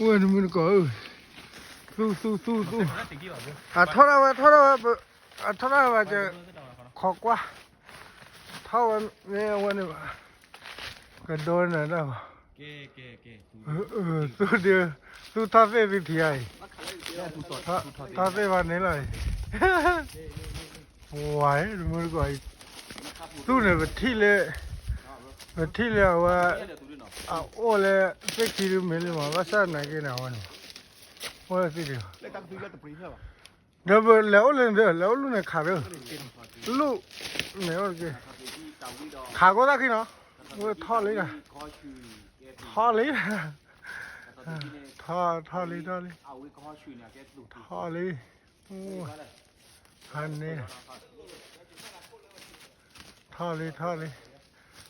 ဝဲတမုၢ်တကိးဧၢ, သူသူသူသူ, အထီၣ်ဒၣ်ဝဲ ထီၣ်ဒၣ်ဝဲ, အထီၣ်ဒၣ်ဝဲက, ခိးကွၢ်, ထီၣ်ဝဲမ့ၢ်အဝဲန့ၣ်ဘၣ်, ကဒိနၤဒၣ်ဘၣ်, သူဒု, သူထီၣ်သ့ၣ်သုထံၣ်ဧါအံၤ, ထီၣ်သ့ၣ်ဘၣ်န့ၣ်လီၤအံၤ, ဝဲတမုၢ်တကိးအံၤ, သူန့ၣ်ပထံၣ်လၢ, ပထံၣ်လၢအဝဲ, အအိၣ်လၢသ့ၣ်ခံဒုမ့ၢ်လံမး ဘၣ်ဆၣ်နာ်က့န့ၣ် အဝဲန့ၣ်, အိၣ်လၢသ့ၣ်ဒု, ဒီးပလဲၤအိၣ်လၢန့ၣ်ဒီး လဲၤအိၣ်လူၢ်န့ၣ်ခးဒီး, လူၢ်, န့ၣ်အိၣ်တက့ၢ်, ခးကိးသၣ်ခံနီၤ, ဝဲထီၣ်လံ, ထီၣ်လံ, ထီၣ်, ထီၣ်လံ ထီၣ်လံ, ထီၣ်လံ, ဖးန့ၣ်, ထီၣ်လံ ထီၣ်လံ,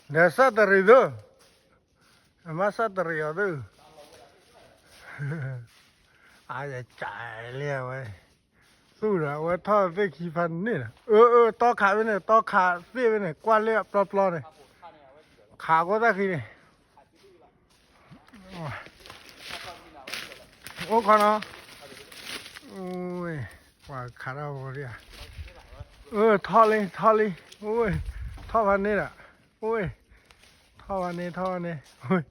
ဒီးစးတရံးသု, အမ့ၢ်စးတရံးအီၤသု, အယကလံအဝဲ, သူၣ်ဒီးအဝဲထီၣ်သ့ၣ်ခံဖးန့ၣ်လီၤ, အၢ အၢ တီခးဝဲန့ၣ် တီခးသ့ၣ်ဝဲန့ၣ် ကွၢ်လၢအပျီပျီန့ၣ်, ခးကိးသၣ်ခံန့ၣ် အိၣ်ခီနီၤ, ပှၤခးတၢ်ဝဲဒၣ်, အၢ ထီၣ်လံ ထီၣ်လံ, ထီၣ်ဖးန့ၣ်ဒီး, ထီၣ်ဖးန့ၣ် ထီၣ်ဖးန့ၣ်,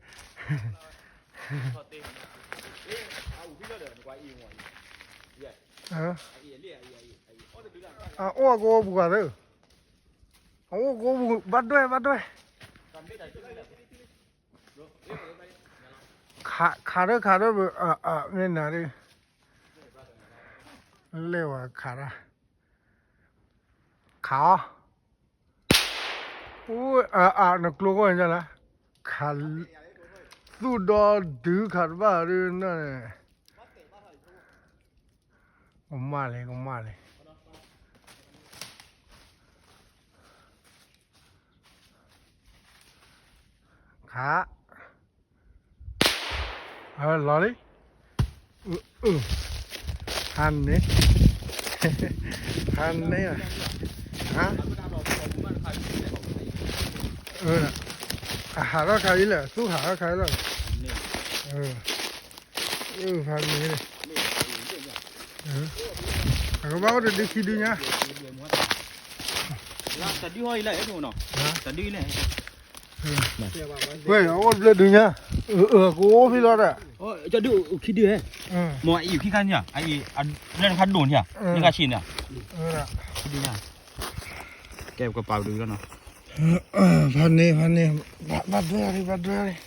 အအိၣ်ကအိၣ်ပူၤကွၢ်သၢ, အအိၣ်ကအိၣ်ပူၤ ဘၣ်ဒွဲၣ် ဘၣ်ဒွဲၣ်, ခးဒီး ခးဒီး, မ့ၢ်နၤဒု, လဲၤဝဲခးတၢ်, ခးအီၤ, အၢ အၢ နကျိၤကီၢ်န့ၣ်လၢ, ခး, သူၣ်ဒီဒုခးတဘၣ်ဒုန့ၣ်, ကမၣ်လံ ကမၣ်လံ ခး, လီၤလံ, ဟါန့ၣ်, ဟါန့ၣ်, ဟါ, အဟးထီၣ်ခါအံၤလဲၣ် သူၣ်ဟးထီၣ်ခါအံၤလီၤ, ဟါန့ၣ်, အကဘၣ်အိၣ်တဒုခံဒုညါ, တဒုဟီအံၤလဲၣ်, တဒုလဲၣ် ဝဲၢ် အိၣ်ဘျၢဒုညါ, ကအိၣ်ဖဲလီၤဒီး, ကဒုခံဒုဟဲ, မ့ၢ်အံၤခံခါညါ, အံၤ, လၢနခါဒိၣ်န့ၣ်, နခါဆံးန့ၣ်, ခံဒုညါ, ကဲပကပာ်ပဒုလီၤနီၤ, ဖးန့ၣ် ဖးန့ၣ်, ဘၣ်ဒွဲၣ်လံ ဘၣ်ဒွဲၣ်လံ